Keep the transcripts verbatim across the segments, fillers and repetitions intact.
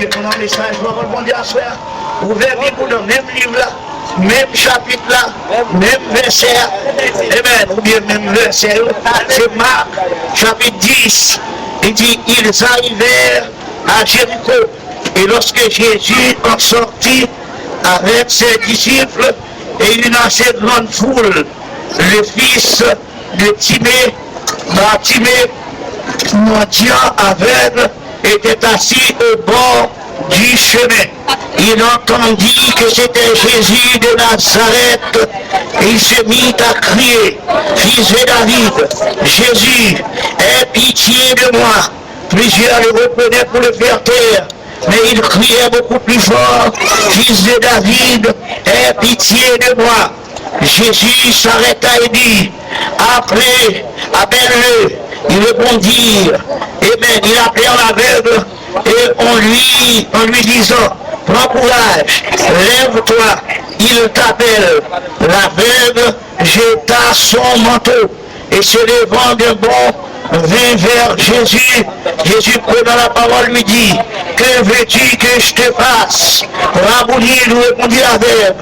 Mesaj pawòl Bondye aswè a. Ouvè Bib ou nan menm liv la, menm chapit la, menm vèsè a. Amen. Oubyen menm vèsè yo. Se Mak, chapit dis. Li di, Ils arrivèrent à Jéricho. Et lorsque Jésus en sortit avec ses disciples, et une assez grande foule, le fils de Timée, Bartimée, mendiant aveugle, était assis au bord du chemin. Il entendit que c'était Jésus de Nazareth, et il se mit à crier, Fils de David, Jésus, aie pitié de moi. Plusieurs le reprenaient pour le faire taire, mais il criait beaucoup plus fort, Fils de David, aie pitié de moi. Jésus s'arrêta et dit, Appelez, appelle-le. Ils répondirent, Amen. Ils appelèrent l'aveugle et en lui, en lui disant, Prends courage, lève-toi, il t'appelle. L'aveugle jeta son manteau et se levant d'un bond, vint vers Jésus. Jésus, prenant la parole, lui dit, Que veux-tu que je te fasse ? Rabouni, lui répondit l'aveugle,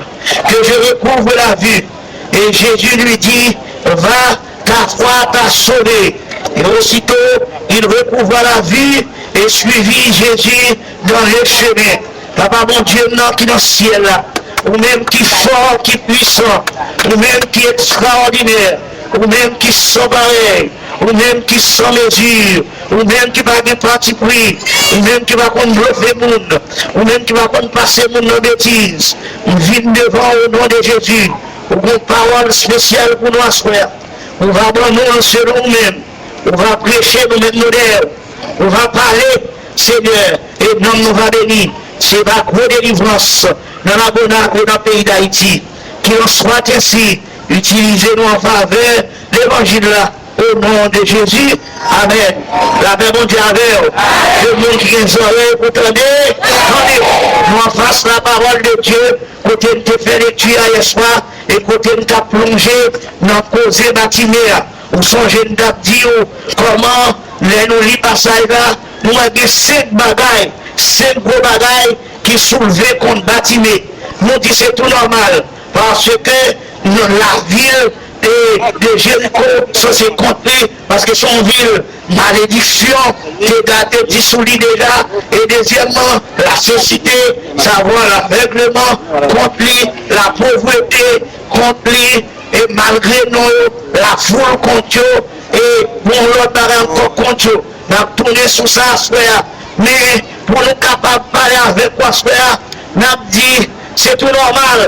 Que je recouvre la vue. Et Jésus lui dit, Va, ta foi t'a sauvé. Et aussitôt, il recouvra la vue et suivit Jésus dans le chemin. Papa Bondye m nan ki nan syèl la, ou menm ki fò, ki pwisan, ou menm ki ekstraòdinè, ou menm ki san parèy, ou menm ki san mezi, ou menm ki pa gen patipri, ou menm ki pa konn blofe moun, ou menm ki pa konn pase moun nan betiz, m vin devan w o non de Jezi. Ou gen yon pawòl espesyal pou nou aswè a. Ou va ban nou l selon ou menm. Ou va preche, nou menm nou dèyè w. Ou va pale, Senyè, e nanm nou va beni. Se va gwo delivrans nan Lagonav e nan peyi Dayiti. Kilanswa, Tennessee, itilize nou an favè levanjil la, o non de Jezi. Amèn. Lapè Bondye avè w. Ke moun ki gen zòrèy pou tande, tande. Nou anfas lapawòl de Dye, kote n te fè lekti a yèswa, e kote n t ap plonje nan koze Batime a. Ou sonje n t ap di w kòman, lè nou li pasaj la, nou wè gen senk bagay, senk gwo bagay ki soulve kont Batime. Nou di se tou nòmal, paske nan lavil e de Jeriko sanse kont li, paske se yon vil malediksyon te gade di sou li deja, e dezyèmman, lasesite, savwa lavègleman kont li, lapovrete kont li, e malgre non yo, lafoul kont yo, e yon lòt bagay ankò kont yo. N ap tounen sou sa aswè a. Men, pou nou kapab pale avèk ou aswè a, n ap di, se tou nòmal,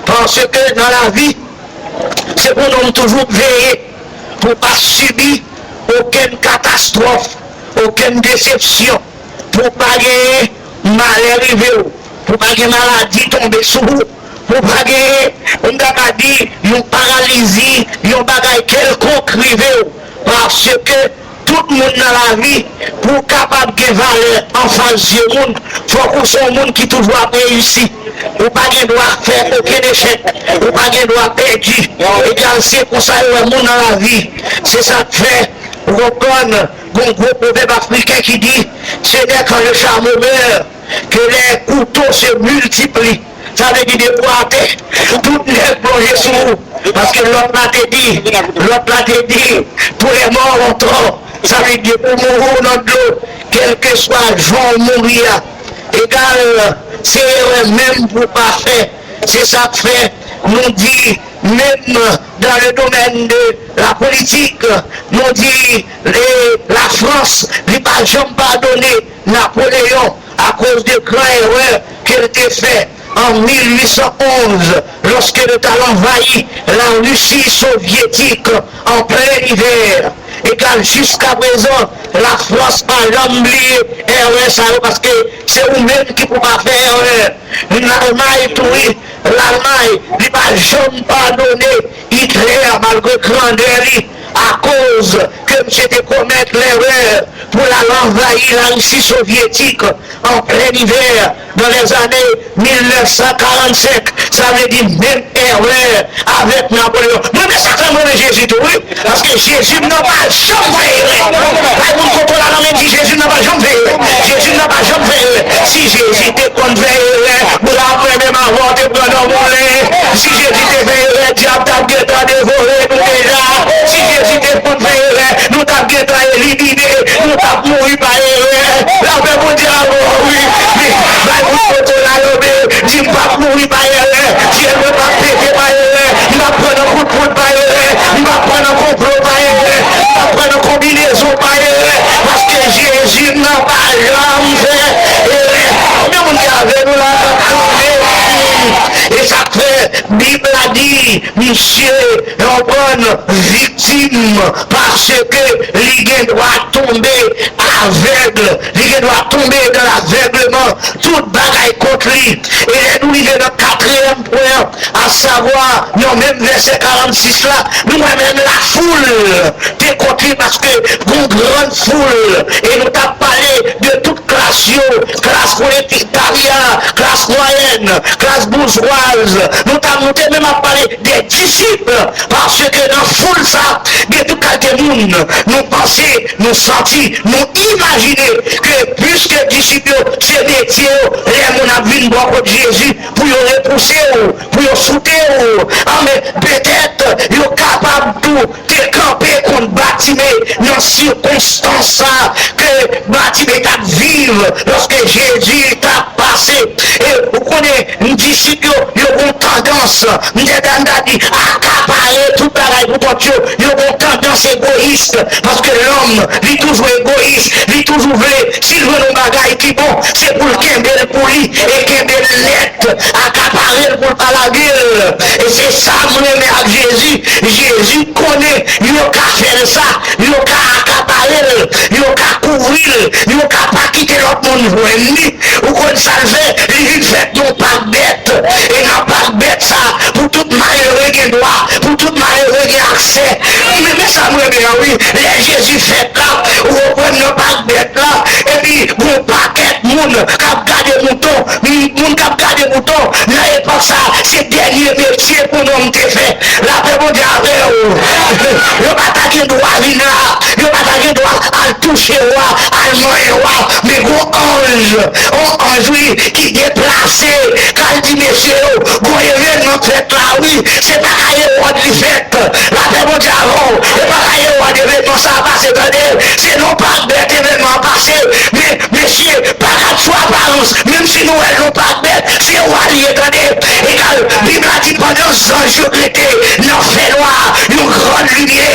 paske nan lavi, se pou nou toujou veye pou pa sibi okenn katastwòf, okenn desepsyon, pou pa genyen malè rive w, pou pa gen maladi tonbe sou ou, pou pa genyen, m ta ka di, yon paralizi, yon bagay kèlkonk rive w, paske tout moun nan lavi, pou w kapab gen valè anfas zye moun, fòk ou se yon moun ki toujou ap reyisi. Ou pa gen dwa fè okenn echèk. Ou pa gen dwa pèdi. Egal, se konsa yo wè moun nan lavi. Se sa k fè, ou konprann, gon gwo pwovèb afriken ki di, Ce n'est quand le charme meurt que les couteaux se multiplient. Sa vle di depi w atè, tout nèg plonje sou ou. Paske lòt la te di, lòt la te di, tous les morts ont tort. Sa vle di depi w mouri w nan dlo, kèlkeswa jan w mouri a, egal, se erè menm pou w pa fè. Se sa k fè nou di, menm dans le domaine de la politique, nou di, e, Lafrans, li pa janm padone Napoleyon akoz de gran erè ke l te fè an mil uit san onz, lòske l t al anvayi Larisi sovyetik an plen ivè. Egal, jiskaprezan, Lafrans pa janm bliye erè sa yo, paske se ou menm ki pou pa fè erè. Lalmay tou, wi, Lalmay, li pa janm padone Itlè, malgre grandè li, akoz ke misye te komèt lerè pou l al anvayi Larisi sovyetik an plen ivè, dans les années mil nèf san karannsenk, sa vle di menm erè avèk Napoleyon. Mwen, men sa k fè m renmen Jezi tou, wi. Paske Jezi m nan pa janm fè erè. Bay moun kote w la nan men, di, Jezi m nan pa janm fè erè. Jezi m nan pa janm fè erè. Si Je- Satan elimine, nou p ap mouri pa erè. Lapè Bondye avè w, wi. Wi. Bay moun foto la, yo, men, di, "M p ap mouri pa erè. Fyèl mwen p ap pete pa erè. M p ap pran nan kout poud pa erè. M p ap pran nan konplo pa erè. M p ap pran nan konbinezon pa erè. Paske Jezi m nan pa janm fè erè." Konbyen moun ki avè nou la k ap tande? E sa k fè Bib la di, misye yon bann viktim, paske li gen dwa tonbe avèg, li gen dwa tonbe nan lavègleman, tout bagay kont li. E lè nou rive nan katriyèm pwen an, asavwa nan menm vèsè karannsis la, nou wè menm lafoul te kont li, paske gon grann foul, e nou t ap pale de tout klas yo, klas proletarya, klas mwayèn, klas boujwaz. Nou ta, nou te menm ap pale de disip, paske nan foul sa, gen tout kalite moun. Nou panse, nou santi, nou imajine ke piske disip yo, se metye yo, lè moun ap vin bò kot Jezi, pou yo repouse w, pou yo foute w. Anben, petèt, yo kapab tou te kanpe kont Batime nan sikonstans sa ke Batime t ap viv lòske Jezi t ap pase. E ou konnen, disip yo, yo gon tandans, m te ta, m ta di, akapare tout bagay pou kont yo. Yo gon tandans egoyis, paske lòm, li toujou egoyis, li toujou vle, si l jwenn yon bagay ki bon, se pou l kenbe l pou li, e kenbe l nèt, akapare l pou l pa lage l. E se sa m renmen ak Jezi. Jezi konnen yo ka fè l sa, yo ka akapare l, yo ka kouvri l, yo ka pa kite lòt moun jwenn li. Ou konn sa l fè? Li vin fè yon pak bèt. E nan pak bèt sa, pou tout malere gen dwa, pou tout malere gen aksè. Men, men sa m renmen an, wi. Lè Jezi fèt la, ou konprann, nan pak bèt la, epi gon pakèt moun k ap gade mouton, moun k ap gade mouton, nan epòk sa, se dènye metye pou nonm te fè. Lapè Bondye avè w. Yo pa ta gen dwa vin la. Yo pa ta gen dwa al touche wa, al manyen wa. Men gon anj, on anj, wi, ki deplase, k al di mesye yo, gon evènman k fèt la, wi. Se pa kay Ewòd li fèt. Lapè Bondye avè w. E pa kay Ewòd evènman sa a pase, tande. Se nan pak bèt evènman an pase. Men, mesye, pa gad sou aparans. Menm si nou wè l nan pak bèt, se wa li ye, tande. Egal, Bib la di, pandan zanj yo te nan fènwa, yon grann limyè,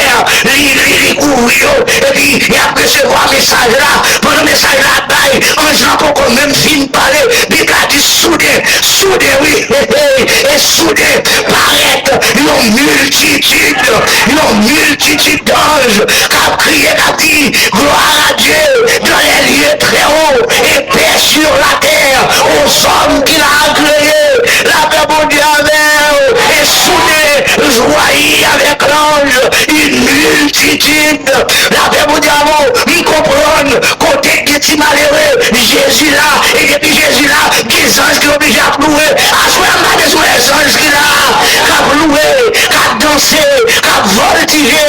li, li, li kouvri yo, epi y ap resevwa mesaj la. Pandan mesaj la ap bay, anj lan poko menm fin pale, Bib la di, souden, souden, wi, e souden, parèt yon miltitid, yon miltitid danj k ap kriye, k ap di, Gloire à Dieu dans les lieux très hauts et paix sur la terre aux hommes qu'il a agréés. Lapè Bondye avè w. E souden, joiyi avec l'ange une multitude. Lapè Bondye avè w. M konprann kote gen ti malere, Jezi la. E depi Jezi la, gen zanj ki oblije ap louwe. Aswè a, m pa gen sou lè zanj ki la, k ap louwe, k ap danse, k ap vòltije.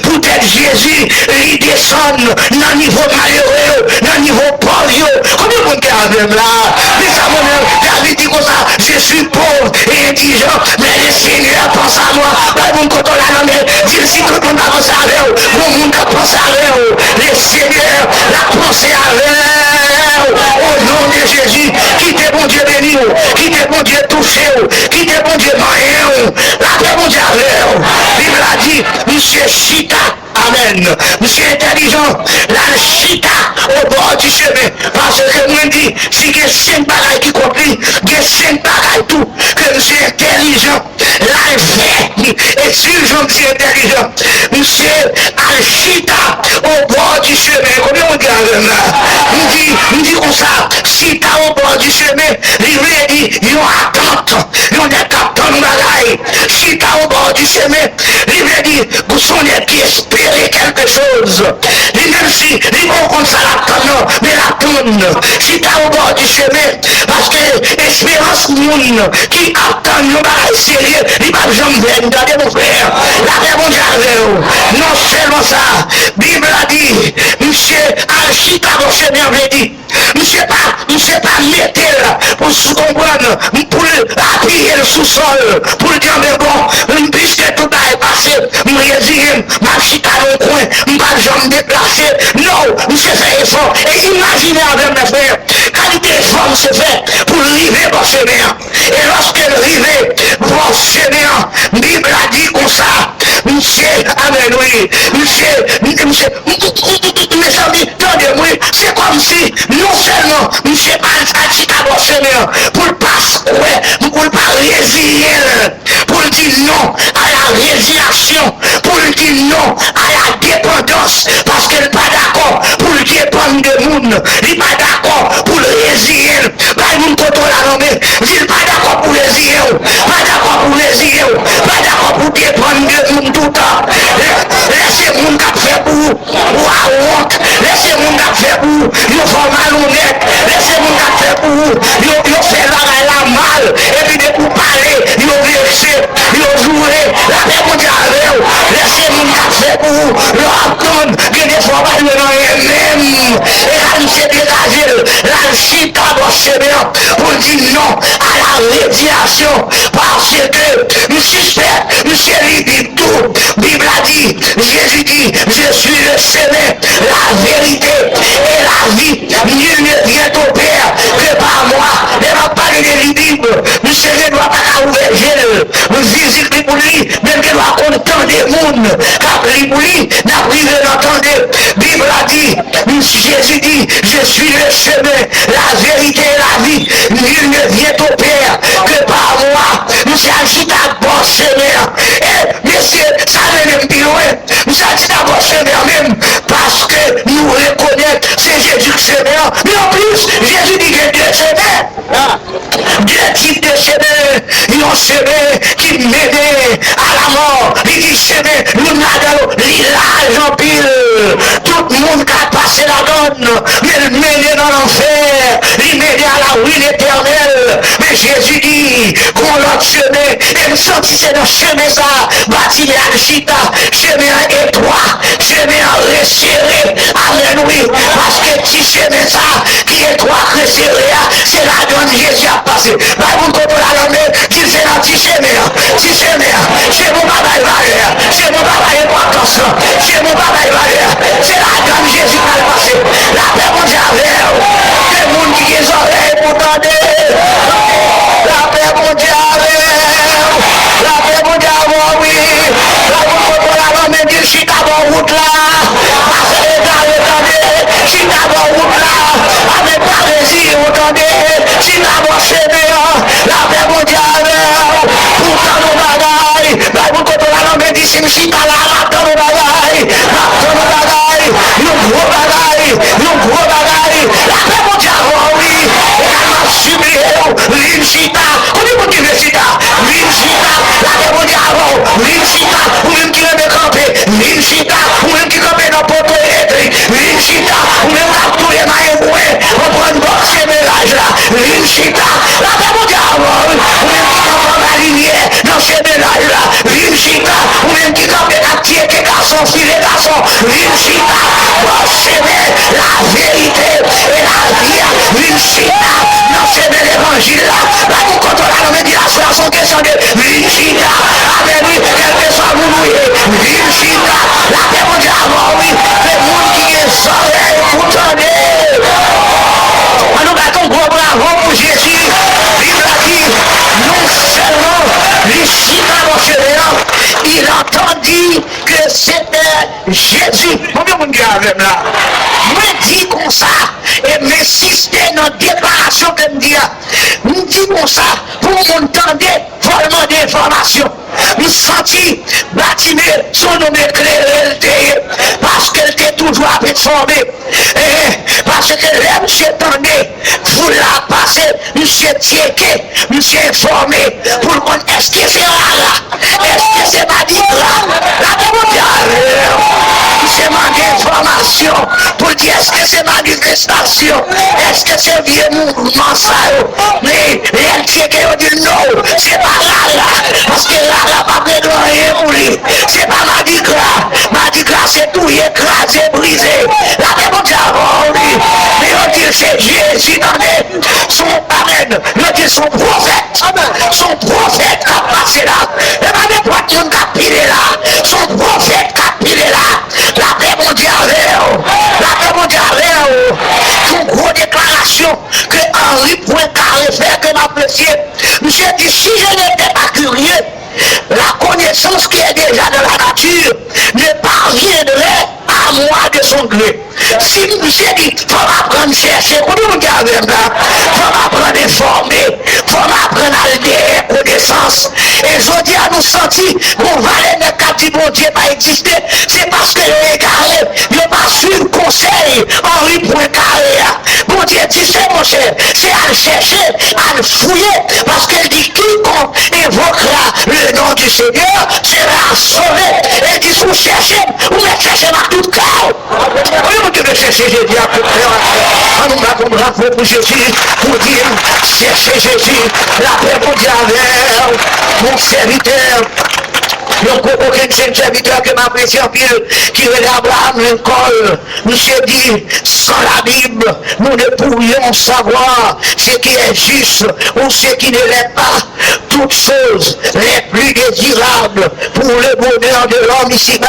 Poutèt Jezi, li desann nan nivo malere yo, nan nivo pòv yo. Konbyen moun ki avè m la? Men sa mwen menm, David di konsa, Je suis pauvre et indigent, mais le Seigneur pense à moi. Bay moun kote w la nan men, di l si tout moun pa panse avè w, gon moun k ap panse avè w. Le Seigneur l ap panse avè w. Au nom de Jésus, kite Bondye beni w, kite Bondye touche w, kite Bondye manyen w. Lapè Bondye avè w. Bib la di, misye chita. Amèn. Misye entèlijan, l al chita au bord du chemin. Paske mwen di, si gen senk bagay ki kont li, gen senk bagay tou ke misye entèlijan, l al fè. E si jan misye entèlijan, misye al chita au bord du chemin. Konbyen moun ki avè m la? M di, m di konsa, chita au bord du chemin, li vle di yon atant, yon nèg k ap tann yon bagay. Chita au bord du chemin, li vle di, se yon nèg ki espere quelque chose. Li menm si li poko konn sa l ap tann nan, men l ap tann. Chita au bord du chemin, paske esperans moun ki ap tann yon bagay serye, li p ap janm vèn. Tande, mon frè, lapè Bondye avè w. Non sèlman sa, Bib la di, misye al chita bò chemen an, vle di, Misye pa, misye pa mete l pou sou konprann, pou l apiye l sou sòl, pou l di, anben bon, piske tout bagay pa deplase, m reziye m, m ap chita nan yon kwen, m p ap janm deplase. No, misye fè efò. E imajine avè m, mè frè, kalite efò misye fè pou l rive bò chemen an. E lòske l rive bò chemen an, Bib la di konsa, misye, amèn, wi, misye, misye, mezanmi, tande m, wi, se kòmsi non sèlman misye pa al chita bò chemen an, pou l pa kwè, pou l pa reziye l, pou l di non à la résignation, pou l di non à la dépendance, paske l pa dakò pou l depann de moun, li pa dakò pou l reziye l, bay moun kote w la nan men, di l pa dakò pou reziye w, pa dakò pou reziye w, pa dakò pou depann de moun toutan. Lè, lè se moun k ap fè pou ou, ou a wont. Lè se moun k ap fè pou ou, yo fè w malonèt. Lè se moun k ap fè pou ou, yo, yo fè bagay la mal. Epi depi w pale, yo vekse, yo joure. Lapè Bondye avè w. Lè se moun k ap fè pou ou, lè w ap tann, gen de fwa w pa rive nan anyen menm. E la misye degaje l, l al chita bò chemen an pou l di non à la résignation. Paske m sispèk misye li Bib tou. Bib la di, Jezi di, Je suis le chemin, la vérité et la vie. Nul ne vient au Père que par moi. Lè m ap pale de li Bib, misye gen dwa pa ka ouvè je l, fizik li pou li, men l gen dwa konn tande moun k ap li pou li, n ap rive nan tande. Bib la di, Jezi di, Je suis le chemin, la vérité et la vie. Nul ne vient au Père que par moi. Misye al chita bò chemen an. E, mesye, sa mennen m pi lwen. Misye al chita bò chemen an menm, paske nou rekonèt se Jezi k chemen an. Men anplis, Jezi di gen de chemen. De tip de chemen. Yon chemen ki mennen a lamò. Li di chemen, youn ladan yo, li laj anpil. Tout moun ka pase ladan l, men l mennen nan lanfè. Li mennen a la ruine éternelle. Men Jezi di, gon lòt chemen. E m santi se nan chemen sa a, Batime al chita. Chemen an etwa. Chemen an resere. Amèn, wi. Paske ti chemen sa a ki etwa, k resere a, se ladan l Jezi ap pase. Bay moun kote w la lanmen, di l se nan ti chemen an. Ti chemen an. Chemen w pa bay valè. Chemen w pa bay enpòtans. Chemen w pa bay valè. Se ladan l Jezi pral pase. Lapè Bondye avè w. Ke moun ki gen zòrèy pou tande. Lapè Bondye avè w. Lapè Bondye avè w, wi. Bay moun kote w la lanmen, di l chita bò wout la. Pase egare, tande. Chita bò wout la. Amèn, pa reziye w, tande. Chita bò chemen an. Lapè Bondye avè w. Pou tann yon bagay. Bay moun kote w la lanmen, di si m chita la, m ap tann yon bagay. M ap tann yon bagay. Yon gwo bagay. Yon gwo bagay. Lapè Bondye avè w, wi. E m ap sipliye w. Vin chita. Konbyen moun ki vle chita? Vin chita. Lapè Bondye avè w. Vin chita. Ou menm ki renmen kanpe. Vin chita. Ou menm ki kanpe nan poto elektrik. Vin chita. Ou menm k ap touye mayen bwen. Konprann bò chemen laj la. Vin chita. Lapè Bondye avè w. Ou menm ki kanpe anba limyè nan chemen laj la. Vin chita. Ou menm ki kanpe k ap tyeke gason, file gason. Vin chita. Bò chemen laverite e lavi a. Vin chita nan chemen levanjil la. Bay moun kote w la lanmen, di l aswè a se yon kesyon de vin chita. Amèn, wi. Kèlkeswa moun ou ye, vin chita. Lapè Bondye avè w, wi. Ke moun ki gen zòrèy pou tande. Ann nou bat yon gwo bravo pou Jezi. Bib la di, non sèlman li chita bò chemen an, il entendit que c'était Jésus. Konbyen moun ki avè m la? Mwen di konsa, e m ensiste nan deklarasyon ke m di a. M di konsa, pou moun tande, fò l mande enfòmasyon. M santi Batime se yon nonm eklere l te ye, paske l te toujou ap enfòme. E, paske lè misye tande foul la ap pase, misye tyeke, misye enfòme pou l konn èske se rara, èske se madigra. Lapè Bondye avè w. Misye mande enfòmasyon pou l di èske se manifestasyon, èske se vye mouvman sa yo. Men lè l tyeke, yo di l non, se pa rara, paske rara p ap regle anyen pou li. Se pa madigra. Madigra se touye, kraze, brize. Lapè Bondye avè w, wi. Men yo di l Se Jezi, tande. Se yon, amèn. Yo di se yon pwofèt. Se yon pwofèt k ap pase la. E pa nenpòt moun k ap pile la. Se yon pwofèt k ap pile la. Lapè Bondye avè w. Lapè Bondye avè w. Yon gwo deklarasyon ke Henri Poincaré fè ke m apresye. Misye di, si je n'étais pas curieux, la connaissance qui est déjà dans la nature ne parviendrait à moi de son gré. Si misye di, fò m aprann chèche, konbyen moun ki avè m la? Fò m aprann enfòme, fò m aprann al dèyè konesans. E jodi a nou santi gon valè nèg k ap di Bondye pa egziste, se paske yo egare, yo pa swiv konsèy Henri Poincaré a. Bondye di se, monchè, se al chèche, al fouye, paske l di quiconque invoquera le nom du Seigneur sera sauvé. E di si w chèche m, ou mèt chèche m ak tout kè w. Konbyen moun ki vle chèche Jezi ak tout kè w? Ann nou bat yon bravo pou Jezi, pou di, chèche Jezi, lapè Bondye avè w, mon sèvitè. Yon gwo kokenn jèn sèvitè ke m apresye anpil, ki rele Abraham Lincoln. Misye di, sans la Bible, nous ne pourrions savoir ce qui est juste ou ce qui ne l'est pas. Toutes choses les plus désirables pour le bonheur de l'homme ici-bas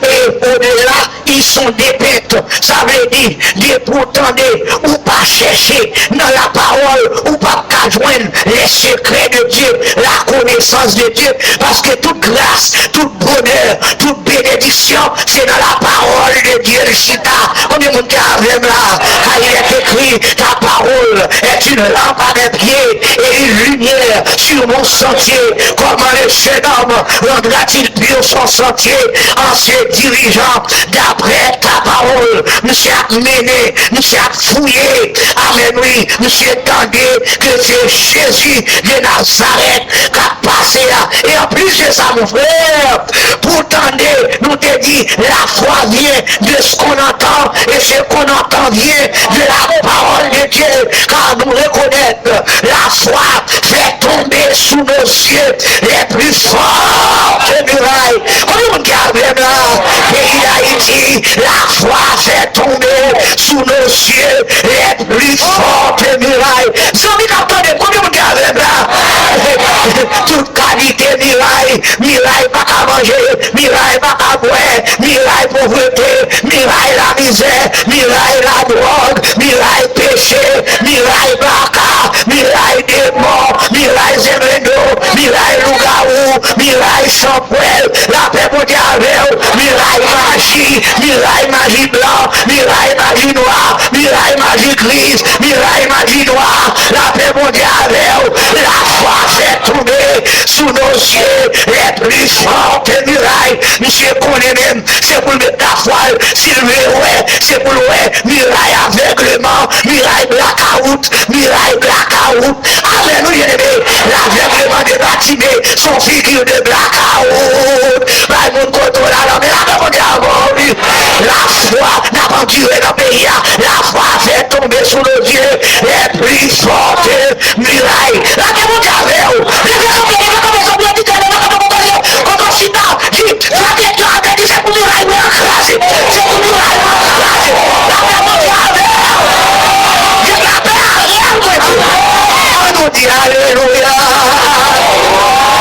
et au-delà, ils sont dépeintes. Sa vle di, depi w tande, ou pa chèche nan lapawòl, ou p ap ka jwenn les secrets de Dieu, la connaissance de Dieu, paske tout gras, tout bonè, tout benediksyon, se nan lapawòl de Dye l chita. Konbyen moun ki avè m la? Car il est écrit, ta parole est une lampe à mes pieds et une lumière sur mon sentier. Comment le jeune homme rendra-t-il pur son sentier en se dirigeant d'après ta parole? Misye ap mennen, misye ap fouye. Amèn, wi. Misye tande ke se Jezi de Nazarèt k ap pase a. E anplis de sa, mon frè, pou tande, nou te di, la foi vient de ce qu'on entend, et ce qu'on entend vient de la parole de Dieu, car nous reconnaître la foi fait tomber sous nos yeux les plus fortes murailles. Konbyen moun ki avè m la? Peyi Dayiti, la foi fait tomber sous nos yeux les plus fortes murailles. Zanmi k ap tande m, konbyen moun ki avè m la? Tout kalite miray, miray pa ka manje, miray pa ka bwè, miray povrete, miray lamizè, miray ladwòg, miray peche, miray blaka, miray demon, miray zenglendo, miray lougawou, miray sanpwèl, lapè Bondye avè w, miray maji, miray maji blan, miray maji nwa, miray maji griz, miray maji nwa, lapè Bondye avè w, la foi fait tomber sous nos yeux les plus fortes murailles. Misye konnen menm, se pou l met lafwa l, si l vle wè, se pou l wè miray avègleman, miray blakawout, miray blakawout. Amèn, wi, byeneme. Lavègleman de Batime, se yon figi de blakawout. Bay moun kote w la, lanmen la, Bondye avè w, wi. Lafwa, n ap andire nan peyi a. Lafwa fè tonbe sou nos yeux les plus fortes murailles. Lapè Bondye avè w. Leve kanpe, leve kanpe, zanmi, oditè, leve kanpe, kote w ye, kote w chita. Di, frape twa, di se pou miray mwen an kraze. Se pou miray mwen an kraze. Lapè Bondye avè w. Di lapè avè w, mwen di. Ann nou di alelouya.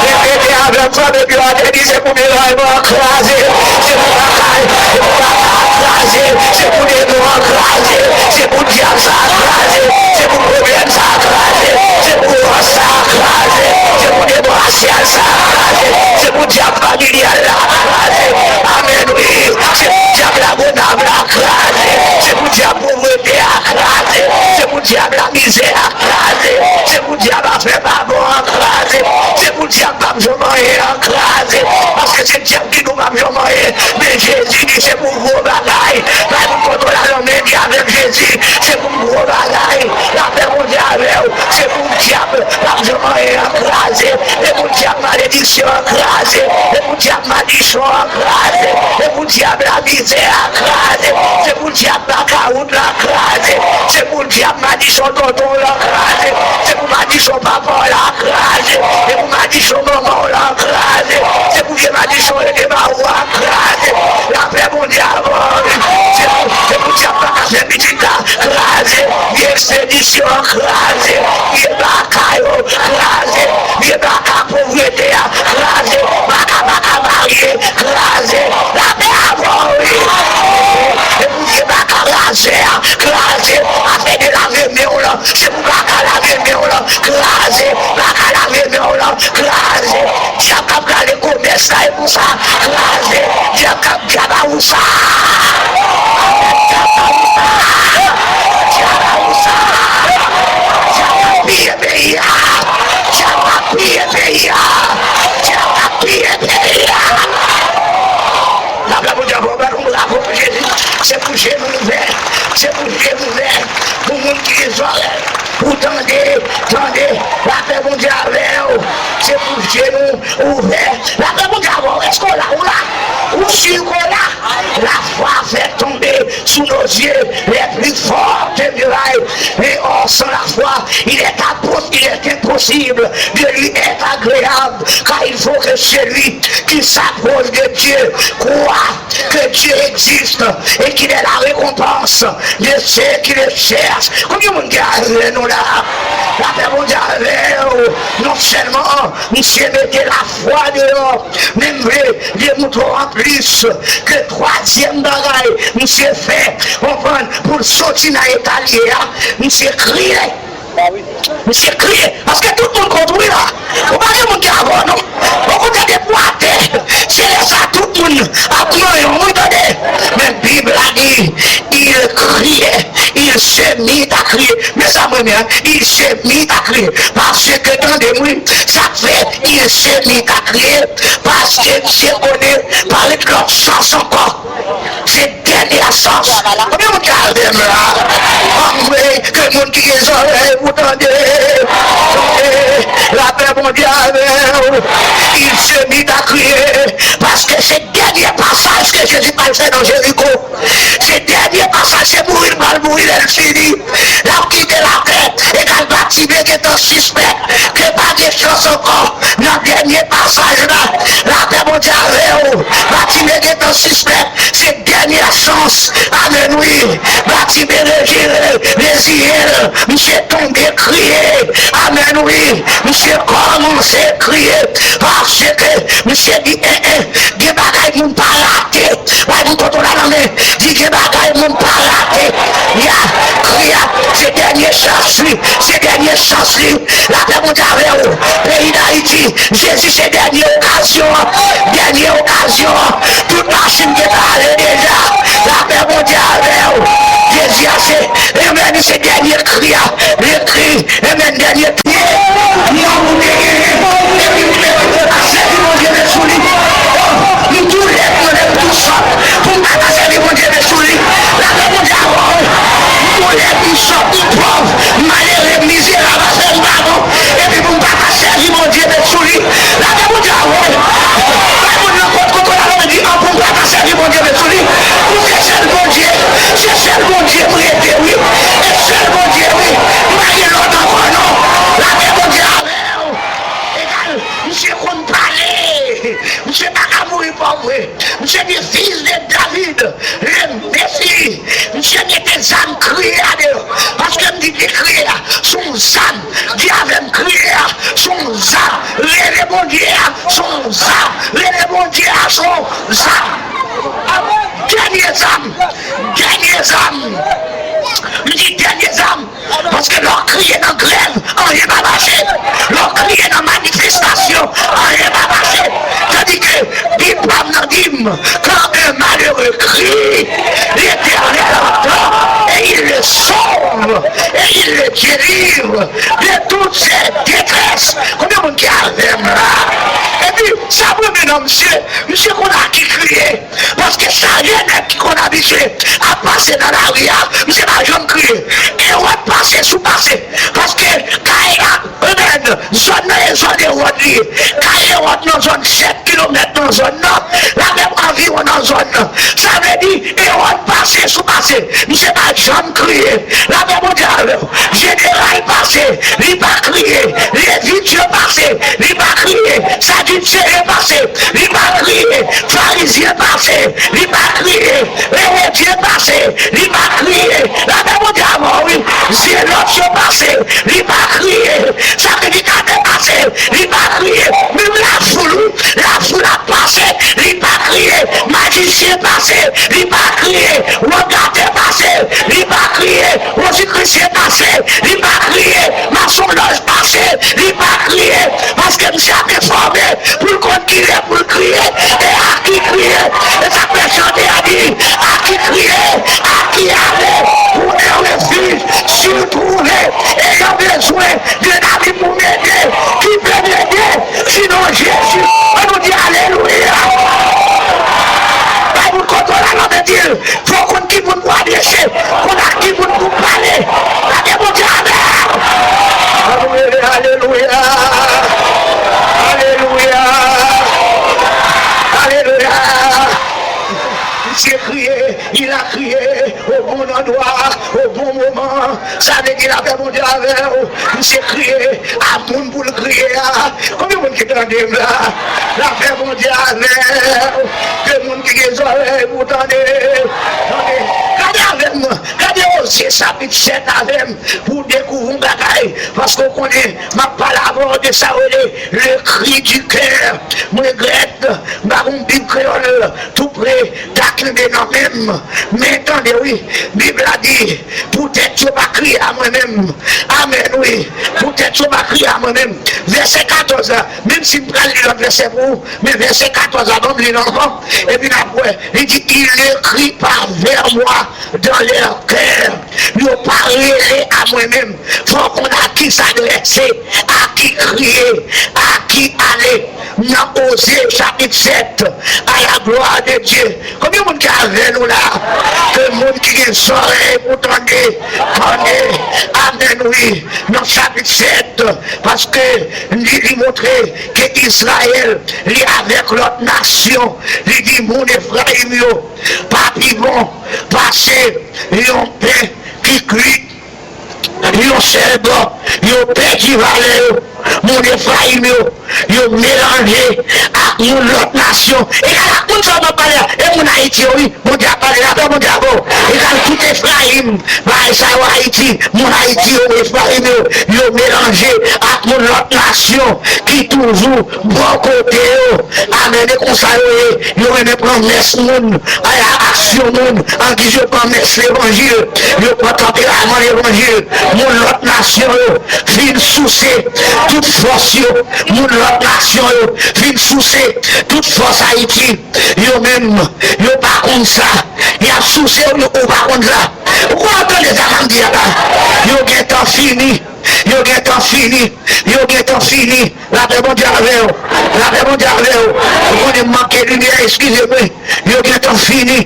Repete avè m, frape twa, di se pou miray mwen an kraze. Se pou lakay, se pou lakay an kraze. Se pou demon an kraze. Se pou dyab sa a kraze. Se pou pwoblèm sa a kraze. Se pou wòch sa a kraze. Se pou demon rasyal sa a kraze. Se pou dyab familyal la kraze. Amèn, wi. Se pou dyab Lagonav la kraze. Se pou dyab povrete a kraze. Se pou dyab lamizè a kraze. Se pou dyab afè pa bon an kraze. Se pou dyab p ap janm anyen an kraze. Paske se dyab ki di w p ap janm anyen. Men Jezi di se pou gwo bagay. Bay moun kote w la, lanmen, di avèk Jezi, se pou gwo bagay. Lapè Bondye avè w. Se pou dyab p ap janm anyen an kraze. Se pou dyab malediksyon an kraze. Se pou dyab madichon an kraze. Se pou dyab lamizè a kraze. Se pou dyab blakawout la kraze. Se pou dyab madichon tonton w la kraze. Se pou madichon papa w la kraze. Se pou madichon manman w la kraze. Se pou vye madichon rete ba ou a kraze. Lapè Bondye avè w. Se pou, se pou dyab pa ka fè pitit la. Kraze, Misye yo kraze, vye baka yo kraze, vye baka povrete a kraze, baka baka marye kraze. Lapè avè w wi. E pou vye baka razè a kraze, afè de lave men w lan, se pou baka lave men w lan kraze, baka lave men w lan kraze. Dyab k ap rale komès la, e pou sa kraze. Dyab k ap Dyab a ou sa! Dyab a ou sa! Dyab a ou sa! Dyab ap piye peyi a! Dyab ap piye peyi a! Dyab ap piye peyi a! Lapè Bondye avè w, bat yon bravo pou Jezi. Se pou je nou ouvè. Se pou je nou ouvè. Pou moun ki gen zòrèy. Pou tande, tande, lapè Bondye avè w. Se pou je nou ouvè. Lapè Bondye avè w. Èske w la? Ou la? Ou si ke w la? La foi fait tomber sous nos yeux les plus fortes murailles. Et or, sans la foi, il est, appos- il est impossible de lui être agréable, car il faut que celui qui s'approche de Dieu croit que Dieu existe et qu'il est la récompense de ceux qui le cherchent. Konbyen moun ki avè nou la? Lapè Bondye avè w. Non sèlman misye mete lafwa deyò, men m vle demontre w anplis ke twazyèm bagay misye fè, konprann, pou l soti nan eta l ye a, misye kriye. Misye kriye, paske tout moun kont ou wi la. Ou pa gen moun ki avè w non. Okontrè, depi w atè, se lè sa tout moun ap manyen w wi, tande. Men Bib la di, il criait, il se mit à crier. Men sa m renmen an, il se mit à crier. Paske, tande m wi, sa k fè il se mit à crier, paske misye konnen pa ret lòt chans ankò. Se dènye chans. Konbyen moun ki avè m la? Anmwey, ke moun ki gen zòrèy pou tande. Tande, lapè Bondye avè w. Il se mit à crier. Paske se dènye pasaj ke Jezi pral fè nan Jeriko. Se dènye pasaj, se mouri l pral mouri lè l fini. L ap kite latè. Egal Batime gentan sispèk ke pa gen chans ankò. Nan dènye pasaj la, lapè Bondye avè w. Batime gentan sispèk se dènye chans. Amèn wi. Batime rejire, reziye l. Misye tonbe kriye. Amèn wi. Misye kòmanse kriye. Paske misye di, en, en, gen bagay moun pa rate. Bay moun kote w la nan men. Di gen bagay moun pa rate. Ya, kri a, se dènye chans li. Se dènye chans li. Lapè Bondye avè w. Peyi Dayiti, Jezi se dènye okazyon an. Dènye okazyon an. Tout machin gentan ale deja. Lapè Bondye avè w. Jezi a se, amèn, se dènye kri a. Li kri, amèn, dènye kri. Non, ou te genyen. Epi ou te sèvi Bondye, men sou li. M tou lèd, mwen menm tou sòt. Pou m pa ka sèvi Bondye, men sou li. Lapè Bondye avè w. M tou lèd, m sòt, m pòv, m malere, m mizerab, afè m pa bon. Epi pou m pa ka sèvi Bondye, men sou li. Lapè Bondye avè w. Bay moun nan kot kote w la, di, an, pou m pa ka sèvi Bondye, men sou li. Pou se sèl Bondye, se sèl Bondye m rete, wi. E sèl Bondye, wi. M pa gen lòt ankò, non. Lapè Bondye avè w. Egal, misye konn pale. Misye pa ka mouri pòv vre. Misye di, fils de David, le Messie. Misye mete zam kriye a deyò. Paske m di, di kriye a se yon zam. Di avè m, kriye a se yon zam. Rele Bondye a se yon zam. Rele Bondye a se yon zam. Dènye zam. Dènye zam. M di, dènye zam. Paske lè w kriye nan grèv, anyen pa mache. Lè w kriye nan manifestasyon, anyen pa mache. Tandike Bib pa m nan di m, quand un malheureux crie, l'Éternel entend et il le sauve et il le délivre de toutes ses détresses. Konbyen moun ki avè m la? Epi sa m renmen nan misye, misye konn a ki kriye. Paske sa gen nèg ki konn abitye ap pase nan lari a, misye pa janm kriye. Ewòd pase sou pase. Paske kay la, amèn, zòn nan e zòn Ewòd li ye. Kay Ewòd nan zòn sèt kilomèt nan zòn nan, la menm anviwon nan zòn nan. Sa vle di, Ewòd pase sou pase. Misye pa janm kriye. Lapè Bondye avè w. Jeneral pase, li pa kriye. Levit yo pase, li pa kriye. Sadiseye pase, li pa kriye. Farizyen pase, li pa kriye. Ewodyen pase, li pa kriye. Lapè Bondye avè w, wi. Zelòt yo Ayisyen pase, li pa kriye. Wògate pase, li pa kriye. Wozikrisyen pase, li pa kriye. Masonlòj pase, li pa kriye. Paske misye ap enfòme pou l konn kilè pou l kriye e a ki kriye. E sa k fè chante a di, a ki kriye, a ki ale pou un refuge se trouver. E yo bezwen de lavi pou m ede. Ki pe m ede? Sinon Jezi. An nou di alelouya. Bay moun kote w la, non, men di l. Fò w konn ki moun pou adrese, konn ak ki moun pou pale. Gade Bondye avè w. Alelouya, alelouya. Alelouya. Alelouya. Misye kriye, il a crié au bon endroit, au bon moment. Sa vle di lapè Bondye avè w. Misye kriye a moun pou l kriye a. Konbyen moun ki tande m la? Lapè Bondye avè w. Ke moun ki gen zòrèy pou tande, tande. Gade avè m, gade Ozye chapit sèt avè m pou w dekouvri yon bagay. Paske w konnen, m ap pale avè w de sa yo rele le cri du cœur. M regrèt, m pa gon Bib kreyòl tou pre ta kenbe nan men m. Men tande wi, Bib la di, poutèt yo pa kriye a mwen menm. Amèn wi, poutèt yo pa kriye a mwen menm. Vèsè katòz la, menm si m pral li lòt vèsè pou ou, men vèsè katòz la, ban m li l ankò. Epi n ap wè, li di, il ne crie pas vers moi dans leur cœur. Yo pa rele a mwen menm. Fò w konn a ki s adrese, a ki kriye, a ki ale. Nan Ozye chapit sèt, à la gloire de Dieu. Konbyen moun ki avè nou la? Ke moun ki gen zòrèy pou tande, tande. Amèn wi. Nan chapit sèt, paske li, li montre ke Izrayèl, li avèk lòt nasyon. Li di moun Efrayim yo pa pi bon pase yon pen ki kuit yon sèl bò. Yo pèdi valè yo. Moun Efrayim yo, yo melanje ak moun lòt nasyon. Egal ak moun sa w ap pale a, e moun Ayiti yo wi. Bondye ap pale, lapè Bondye avè w. Egal tout Efrayim, bagay sa yo Ayiti, moun Ayiti yo, Efrayim yo, yo melanje ak moun lòt nasyon ki toujou bò kote yo. Amèn. E konsa yo ye. Yo renmen pran mès moun, ay, a, aksyon moun, angiz yo pran mès levanjil, yo pran tanperaman levanjil. Moun lòt nasyon yo vin souse tout fòs yo. Moun lòt nasyon yo vin souse tout fòs Ayiti. Yo menm, yo pa konn sa. Y ap souse w, yo, ou pa konn sa. Ou konn tande sa m ap di a la? Yo gentan fini. Yo gentan fini. Yo gentan fini. Lapè Bondye avè w. Lapè Bondye avè w. Ou konnen m manke limyè, eskize mwen. Yo gentan fini.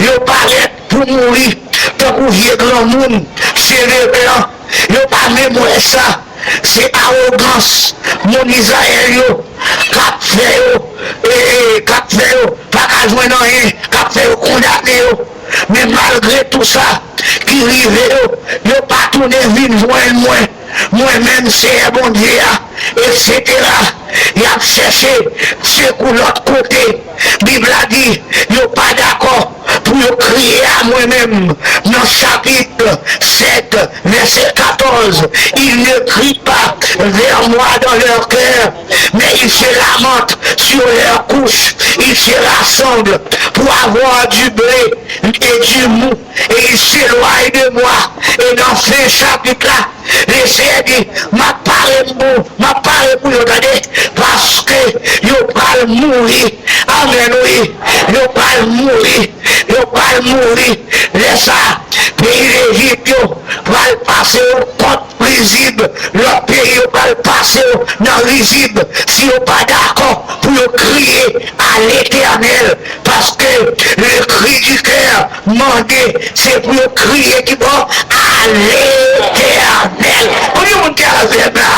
Yo parèt pou mouri tankou vye granmoun, cheve blan. Yo pa menm wè sa. Se awogans moun Izrayèl yo k ap fè yo, e, k ap fè yo pa ka jwenn anyen, k ap fè yo kondane yo. Men malgre tou sa ki rive yo, yo pa tounen vin jwenn mwen. Mwen menm, Seyè Bondye a, etsetera. Y ap chèche sekou lòt kote. Bib la di, yo pa dakò pou yo kriye a mwen menm. Nan chapit sèt, vèsè katòz, ils ne crient pas vers moi dans leur cœur, mais ils se lamentent sur leur couche. Ils se rassemblent pour avoir du blé et du mou, et ils s'éloignent de moi. Et nan fen chapit la, Lesenyè di, m ap pare m pou, m ap pare pou yo, tande, paske yo pral mouri. Amèn, wi. Yo pral mouri. Yo pral mouri. Lè sa, peyi Lejip yo pral pase yo kont rizib. Lòt peyi yo pral pase yo nan rizib. Si yo pa dakò pou yo kriye a Letènèl, paske le cri du cœur mande, se pou yo kriye ki bò? A Letènèl. Konbyen moun ki avè m la?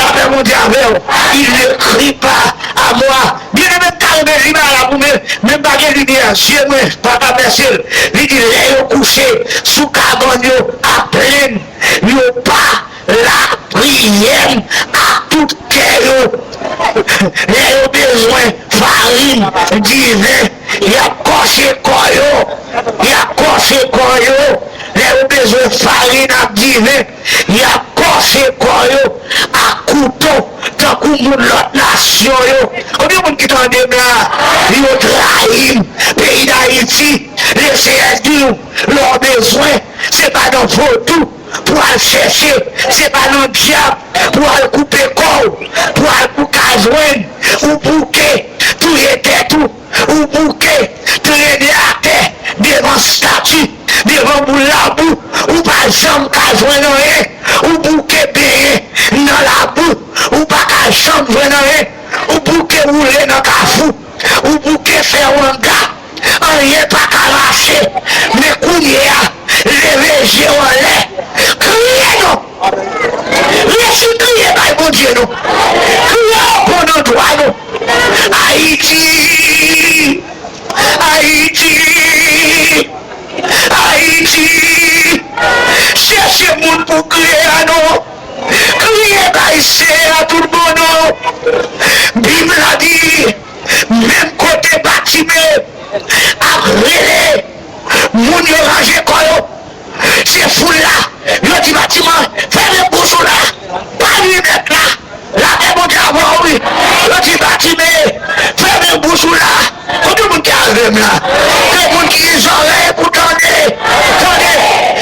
Lapè Bondye avè w. Il ne crie pas à moi. Byeneme, m ta renmen li ba la pou mwen, men m pa gen limyè. Zye mwen pa ka pèse l. Li di, lè yo kouche sou kabann yo ap plenn, yo pa lapriyè m ak tout kè yo. Lè yo bezwen farin, diven, y ap kòche kò yo. Y ap kòche kò yo. Lè yo bezwen farin ak diven, y ap kòche kò yo ak kouto, tankou pou moun lòt nasyon yo. Konbyen moun ki tande m la? Yo trayi m. Peyi Dayiti, Lesenyè di w, lè w bezwen, se pa nan vodou pou al chèche, se pa nan dyab pou al koupe kò w, pou al pou ka jwenn, ou bouke touye tèt ou, ou bouke trennen atè devan stati, devan boul labou, ou pa janm ka jwenn anyen, ou bouke benyen nan labou, ou pa ka janm jwenn anyen, ou bouke woule nan kafou, ou bouke fè wanga, anyen pa ka mache. Men kounye a, leve je w anlè, kriye non. Resi kriye bay Bondye nou. Kriye o bon andwa nou. Ayiti! Ayiti! Ayiti! Chèche moun pou kriye a non. Kriye bay Seyè a tout bon non. Bib la di, menm kote Batime ap rele, moun yo ranje kò yo. Se foul la. Yo di Batime, fèmen bouch ou la. Pa nwi mèt la. Lapè Bondye avè w wi. Yo di Batime, fèmen bouch ou la. Konbyen moun ki avè m la? Ke moun ki gen zòrèy pou tande, tande.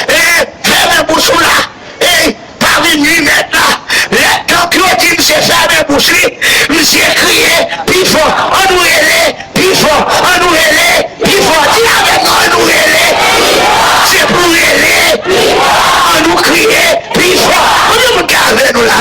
E, fèmen bouch ou la. E, pa vin nwi mèt la. Lè tank yo di m se fèmen bouch li, misye kriye pi fò. Ann nou rele pi fò. Ann nou rele pi fò. Di avèk mwen, ann nou rele. Se pou rele. Ann nou kriye pi fò. Konbyen moun ki avè nou la?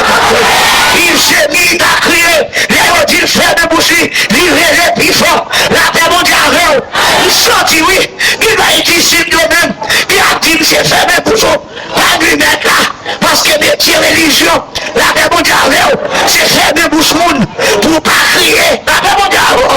Iv Chemi ta kriye. Lè yo di l fèmen bouch li, li rele pi fò. Lapè Bondye avè w. M santi wi, gen bay disip yo menm ki ap di m se fèmen bouch ou. Pa nwi mèt la, paske metye relijyon, lapè Bondye avè w, se fèmen bouch moun pou w pa kriye. Lapè Bondye avè w.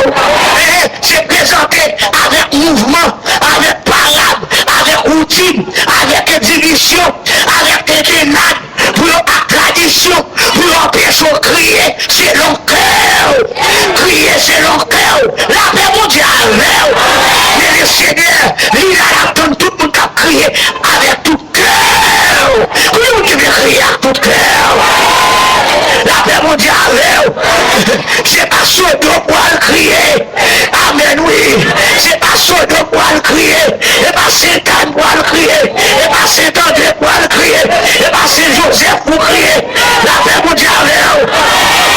E, se prezante avèk mouvman, avèk parad, avèk woutin, avèk divisyon, avèk tentennad, pou yo ak tradisyon, pou yo anpeche w kriye selon kè w. Kriye selon kè w. Lapè Bondye avè w. Men Lesenyè, li la, l ap tann tout moun k ap kriye avèk tout kè w. Konbyen moun ki vle kriye ak tout kè w? Lapè Bondye avè w. Se pa Sodòm w al kriye. Amèn wi. Se pa Sodòm w al kriye. E pa Sentàn w al kriye. E pa Sentandre w al kriye. E pa Sen Jozèf w kriye. Lapè Bondye avè w.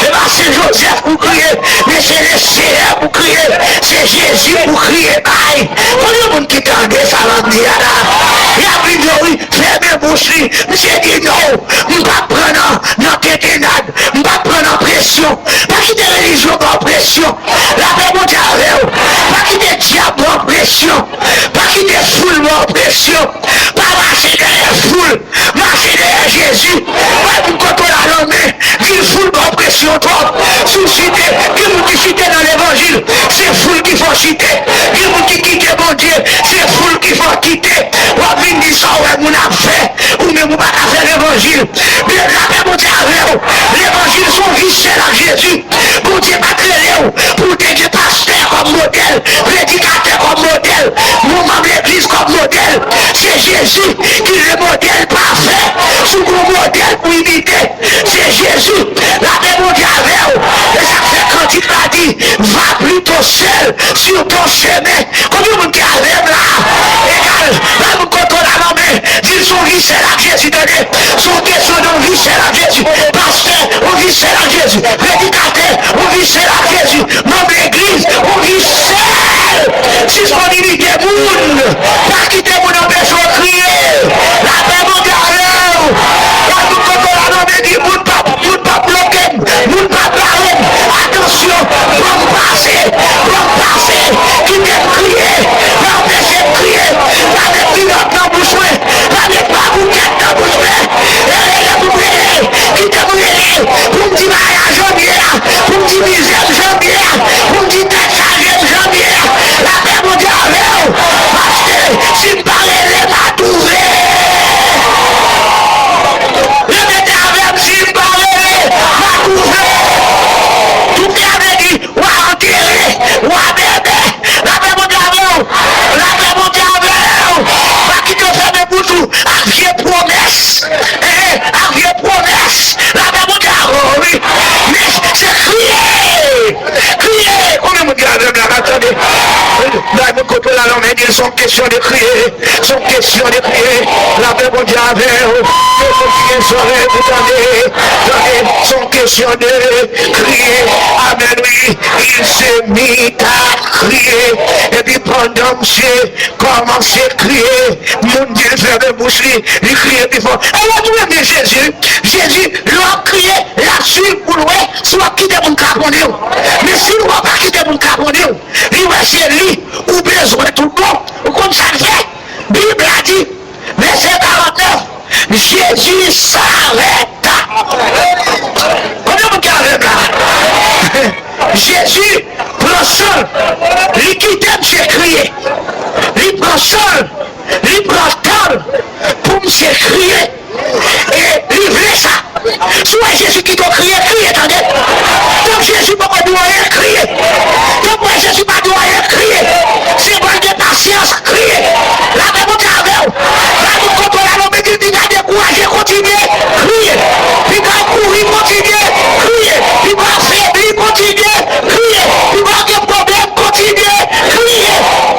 E pa Sen Jozèf w kriye. Men se Lesenyè w kriye. Se Jezi w kriye bay. Konbyen moun ki tande sa m ap di a la? Y ap vin di w wi, fèmen bouch li. Misye di non, m p ap pran nan, nan tentennad. M p ap pran nan presyon. Pa kite relijyon ba w presyon. Lapè Bondye avè w. Pa kite dyab ba w presyon. Pa kite foul ba w presyon. Pa mache dèyè foul. Mache dèyè Jezi. Bay moun kote w la lanmen. Di l foul ba w presyon twòp. Si w chite, gen moun ki chite nan levanjil. Se foul ki fè w chite. Gen moun ki kite Bondye. Se foul ki fè w kite. W ap vin di sa w wè moun ap fè. Ou menm ou pa ka fè levanjil. Men lapè Bondye avè w. Levanjil se yon vi sèl ak Jezi. Bondye pa t rele w pou w te gen pastè kòm modèl, predikatè kòm modèl, yon manm legliz kòm modèl. Se Jezi ki le modèl pafè. Si w gen yon modèl pou imite, se Jezi. Lapè Bondye avè w. E sa k fè kantik la di, va plutôt seul sur ton chemin. Konbyen moun ki avè m la? Egal. Bay moun kote w la lanmen. Di l se yon vi sèl ak Jezi, tande. Se yon kesyon de yon vi sèl ak Jezi. Pastè, yon vi sèl ak Jezi. Predikatè, yon vi sèl ak Jezi. Manm legliz, yon vi sèl. Disponibilite moun. Pa kite moun anpeche w kriye. Lapè Bondye avè w. Bay moun kote w la lanmen, di moun pa, moun pa bloke m. Moun pa bare m. Atansyon, ban m pase, ban m pase. Kite m kriye. Pa anpeche m kriye. Pa met kilòt nan bouch mwen. Pa met paboukèt nan bouch mwen. E rele pou m rele. Kite m rele. Pou m di bagay la jan m ye a. Pou m di mizè m jan m ye a. Pou m di tèt chaje m jan m ye a. Lapè Bondye avè w. Paske si m pa rele, m a twouve. Se yon kesyon de kriye. Se yon kesyon de kriye. Lapè Bondye avè w. Tout moun ki gen zòrèy pou tande, tande. Se yon kesyon de kriye. Amèn, wi. Il se mit à crier. Epi pandan misye kòmanse kriye, moun di l fèmen bouch li, li kriye pi fò. E lè tou renmen Jezi, Jezi, lè w ap kriye, l ap swiv pou l wè si w ap kite moun kraponnen w. Men si l wè w pa kite moun kraponnen w, li wè se li ou bezwen tout bon. Ou konn sa l fè? Bib la di, vèsè karannèf, Jezi s'arrêta. Konbyen moun ki avè m la? Jezi pran san l, li kite misye kriye. Li pran san l, li pran tan l pou misye kriye. E li vle sa. Si w wè Jezi kite w kriye, kriye, tande. Tank Jezi poko di w anyen, kriye. Tank w wè Jezi pa di w anyen, kriye. Se bòn gen pasyans, kriye. Lapè Bondye avè w. Bay moun kote w la non, men di l piga dekouraje, kontinye, kriye. Piga w kouri, kontinye, kriye. Piga w febli, kontinye, kriye. Piga w gen pwoblèm, kontinye, kriye.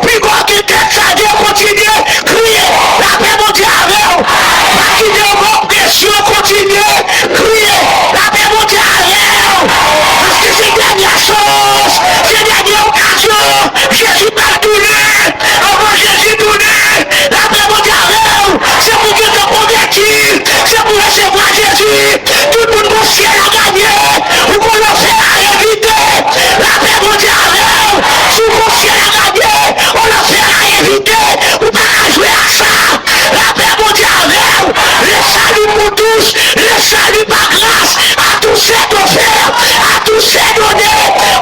Piga w gen tèt chaje, kontinye, kriye. Lapè Bondye avè w. Pa kite opresyon kontinye, kriye. Lapè Bondye avè w. Paske se dènye chans, se dènye okazyon. Jezi pral tounen. Anvan Jezi tounen, lapè Bondye avè w. Se pou w gentan konvèti. Se pou w resevwa Jezi. Tout moun gon syèl a ganye. Ou gon lanfè a evite. Lapè Bondye avè w. Si w gon syèl a ganye, ou lanfè a evite. Ou pa ka jwe ak sa. Lapè Bondye avè w. Le salut pour tous. Le salut par grâce. À tous c'est offert. À tous c'est donné.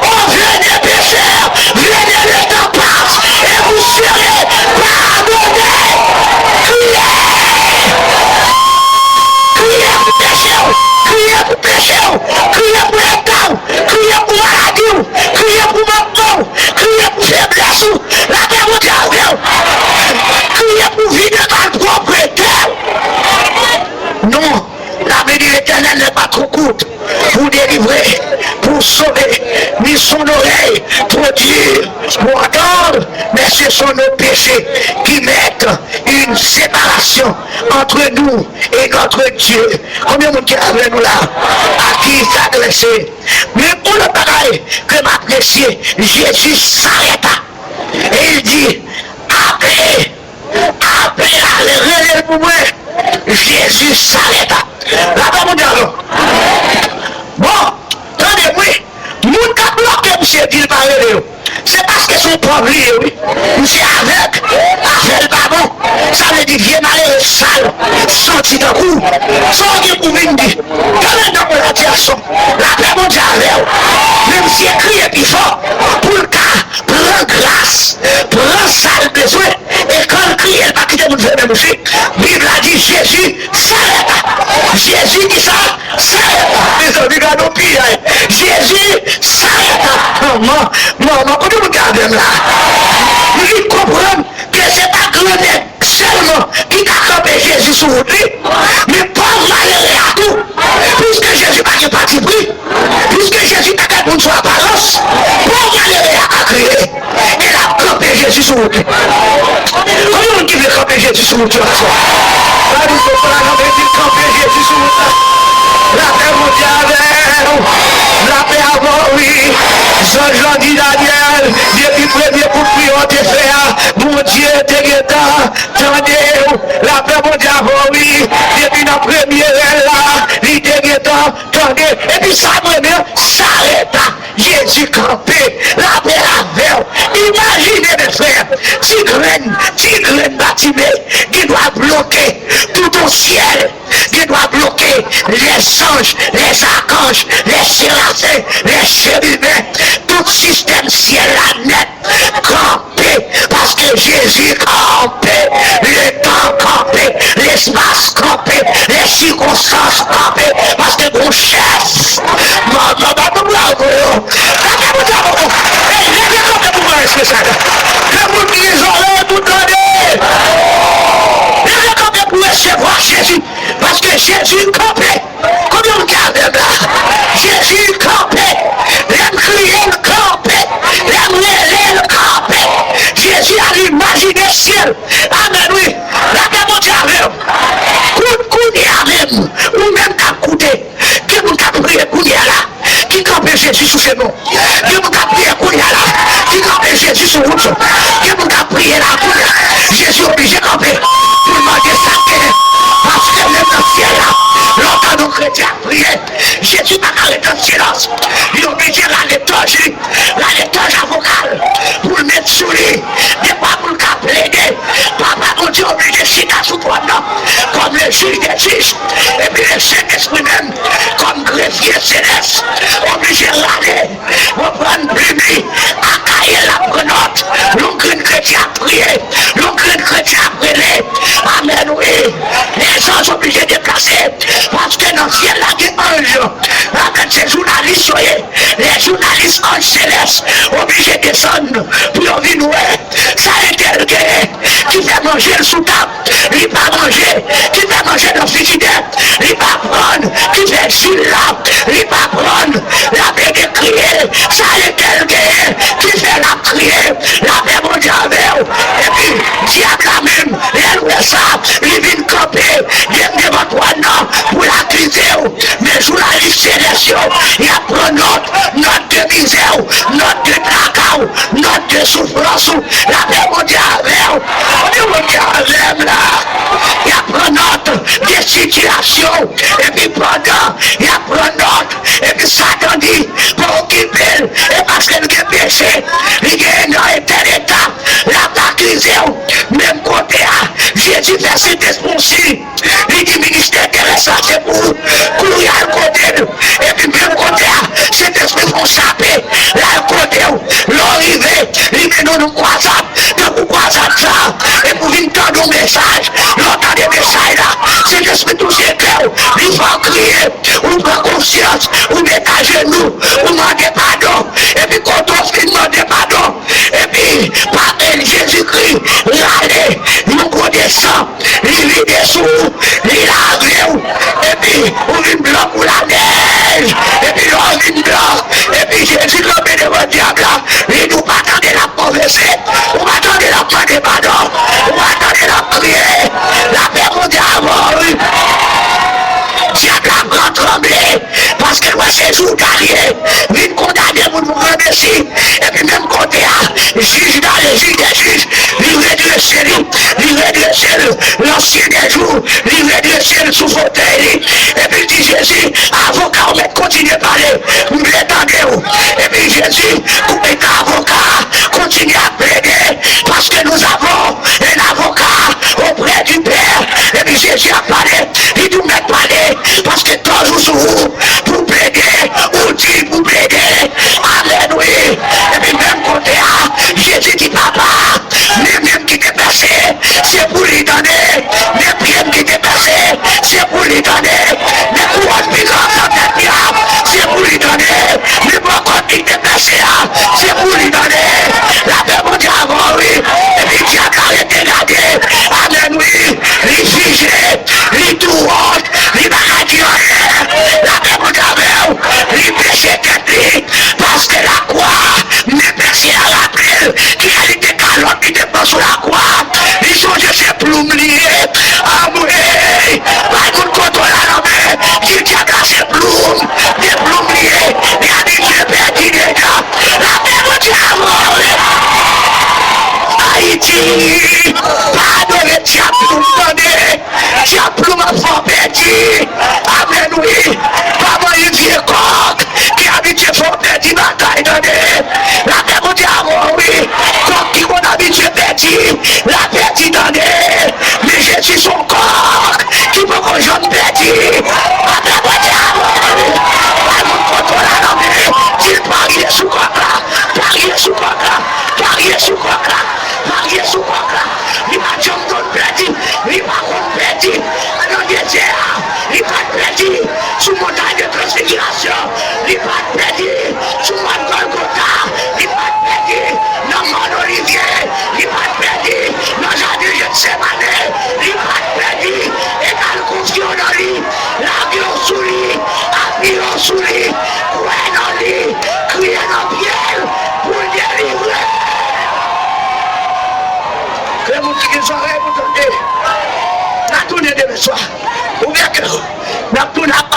Oh, venez pécheurs, venez, le temps passe et vous serez pardonnés. Kriye! Kriye pou peche w! Kriye pou peche w! Kriye pou eta w! Kriye pou maladi w! Kriye pou manman w! Kriye pou feblès ou! Lapè Bondye avè w! Kriye pou vi de malpwòpte w! Non, la main de l'Éternel n'est pas trop courte pour délivrer, pour sauver, ni son oreille trop dure pour entendre, mais ce sont nos péchés qui mettent une séparation entre nous et notre Dieu. Konbyen moun ki avè nou la? A ki sa adrese? Men yon lòt bagay ke m apresye, Jezi s'arrêta. E il di, ape, ape a rele l pou mwen. Jezi s'arrêta. Lapè Bondye avè w. Bon, tande m wi. Moun k ap bloke misye di l pa rele yo. Se paske se yon pòv li ye wi. Misye avèg, afè l pa bon. Sa vle di vye malere sal, santi tankou sa w gen pou vin di. Tande nan pwolati aksyon. Lapè Bondye avè w. Men misye kriye pi fò pou l ka pran gras, pran sa l bezwen. E kan l kriye, l pa kite moun fèmen bouch li. Bib la di Jezi s'arrêta. Jezi ki sa? S'arrêta. Mezanmi, gade yon piyay. Jezi s'arrêta. Manman, manman, kote moun ki avè m la? M vin konprann ke se pa gran nèg sèlman ki ka kanpe Jezi sou wout li, men pòv malere a tou. Piske Jezi pa gen patipri, piske Jezi pa gad moun sou aparans, pòv malere a ka kriye e l ap kanpe Jezi sou wout li. Konbyen moun ki vle kanpe Jezi sou wout yo aswè? Gade yon pòv la nan men di l kanpe Jezi sou wout la. Lapè Bondye avè w. Lapè avè w, wi. Zanj lan di Danyèl, depi premye kout priye w te fè a, Bondye te gentan tande w. Lapè Bondye avè w, wi. Depi nan premye rèl la, li te gentan tande. Epi sa m renmen an, s'arrêta. Jezi kanpe. Lapè avè w. Imajine, mè frè, ti grenn, ti grenn Batime, ki dwa bloke tout yon syèl. Gen dwa bloke lèzanj, lèzakanj, lèserafin, lècherimen, tout sistèm syèl la nèt kanpe, paske Jezi kanpe, letan kanpe, lespas kanpe, lèsikonstans kanpe, paske gon chèf. Manman, ba nou bravo yo. Leve kanpe pou mwen espesyal. Ke moun ki gen zòrèy pou tande. Leve kanpe pou resevwa Jezi. Paske Jezi kanpe. Konbyen moun ki avè m la? Jezi kanpe. Lè m kriye, l kanpe. Lè m rele, l kanpe. Jezi a li imajine Amèn, wi. Lapè Bondye avè w. Kout kounye a menm, ou menm k ap koute, gen moun k ap priye kounye a la, ki kanpe Jezi sou jenou. Gen moun k ap priye kounye a la, ki kanpe Jezi sou wout yo. Gen moun k ap priye la kounye a. Jezi oblije kanpe pou l mande sa k genyen. Paske menm nan syèl la, lè w tande yon kretyen ap priye, Jezi pa ka ret an silans. Li oblije rale tòj li, rale tòj avoka l pou l met sou li. Gen pwa pou l ka plede. Papa Bondye oblije chita sou twòn nan kòm le jij dè jij. Epi le Sentespri menm kòm grefye selès oblije rale, reprann plim li, akaye l ap pran nòt. Yon grenn kretyen ap priye, yon grenn kretyen ap rele. Amèn, wi. Lèzanj oblije deplase, paske nan syèl la gen anj. Amèn, se jounalis yo ye. Lè jounalis anj selès oblije desann pou yo vin wè sa entèl genyen ki fè manje l sou tab, li pa manje, ki fè manje nan frijidè, li pa pran, ki fè ji l la, li pa pran, l ap ede kriye sa entèl genyen ki fè l ap kriye. Lapè Bondye avè w. Epi dyab la menm, lè l wè sa, li vin kanpe devan twòn nan pou l akize w. Men jounalis selès yo, y ap pran nòt, nòt de mizè w, nòt de traka w, nòt de soufrans ou. Lapè Bondye avè w. Lapè Bondye avè m la. Y ap pran nòt de sitiyasyon w. Epi pandan y ap pran nòt, epi Satan di, pa okipe l, e paske l gen peche, li genyen nan entèl eta, l ap akize w. Menm kote a, Jezi fè Sentespri yon siy. Li di ministè terès la se pou ou. Kouri al kote l. Epi menm kote a, Sentespri fè yon chape, l al kote w. Lè w rive, li mennen w nan kwazad, tankou kwazad sa, epi w vin tande yon mesaj. Lè w tande mesaj la, Sentespri touche kè w, li fè w kriye, ou pran konsyans, ou met ajenou, ou mande padon. Epi kote w fin mande padon, epi pa el Jezikri rale yon gode san, li vide sou ou, li lave w, epi ou vin blan kou lanèj. Epi lè w vin blan, epi Jezi kanpe devan dyab la, li di w pa tande l ap konfese, ou pa tande l ap mande padon, ou pa tande l ap kriye. Lapè Bondye avè w, wi. Dyab la pran tranble, paske l wè se jouda l ye. Vin kondane moun pou granmesi. Epi menm kote a, jij la, le jij dè jij, li redrese li, li redrese l, lansyen dè jou, li redrese l sou fotèy li. Epi l di Jezi, avoka w mèt kontinye pale, m vle tande w. Epi Jezi koupe tèt avoka a, kontinye ap plede, paske nous avons un avocat auprès du Père. Epi Jezi ap pale, li di w mèt pale, paske tòj ou sou ou pou plede, ou di pou plede. Amèn, wi. Epi menm kote a, Jezi di papa, men men m ki te pèse, se pou li tande. Men pye m ki te pèse, se pou li tande. Men kouwòn pikan nan tèt li a, se pou li tande. Men bòkòt li te pèse a, se pou li tande. Lapè Bondye avè w, wi. Epi dyab la rete gade. Amèn, wi. Li fije.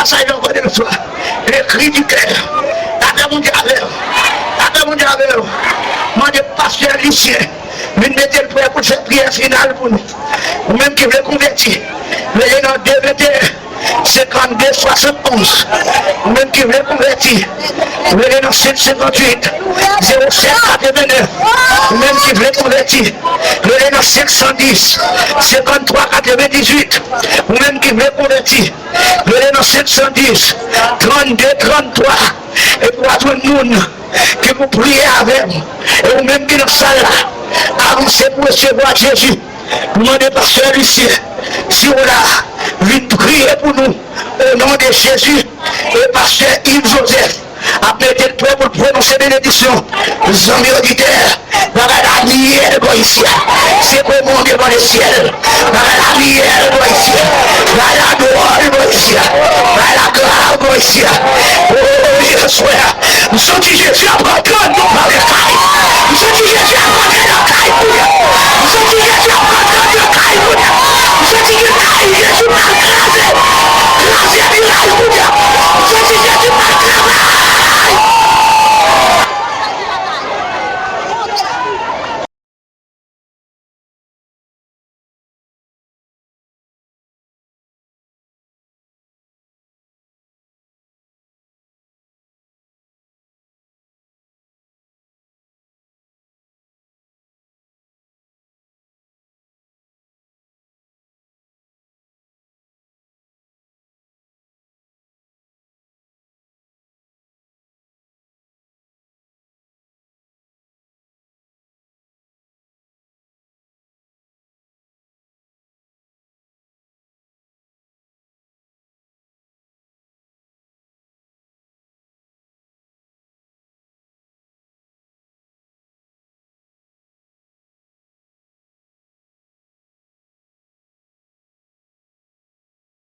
Sa yo vole l swa. Le cri du cœur. Lapè Bondye avè w. Lapè Bondye avè w. Mande pastè Lucien vin mete l prè pou l fè priyè final pou nou. Ou menm ki vle konvèti, rele nan de venteyen senkannde swasantonz. Ou menm ki vle konvèti, rele nan senk senkantuit zewo sèt katrevennèf. Ou menm ki vle konvèti, rele nan senk san dis senkanntwa katrevendizuit. Ou menm ki vle konvèti, rele nan senk san dis trannde tranntwa. Epi w a jwenn moun ki pou priye avè m. E ou menm ki nan sal la, avanse pou resevwa Jezi. Mande pastè Lucien, si w la, vin priye pou nou. O non de Jezi, e pastè Yves Joseph ap mete l prè pou l pwononse benediksyon. Zanmi oditè, bagay la reyèl bò isi a. Se pou monte bò le syèl. Bagay la reyèl bò isi a. Bagay la dwòl bò isi a. Bagay la grav bò isi a. O, yèswè, m santi Jezi ap rantre anndan kay. M santi Jezi ap rantre nan kay kounye a. M santi Jezi ap rantre anndan kay kounye a. M santi gen kay Jezi pral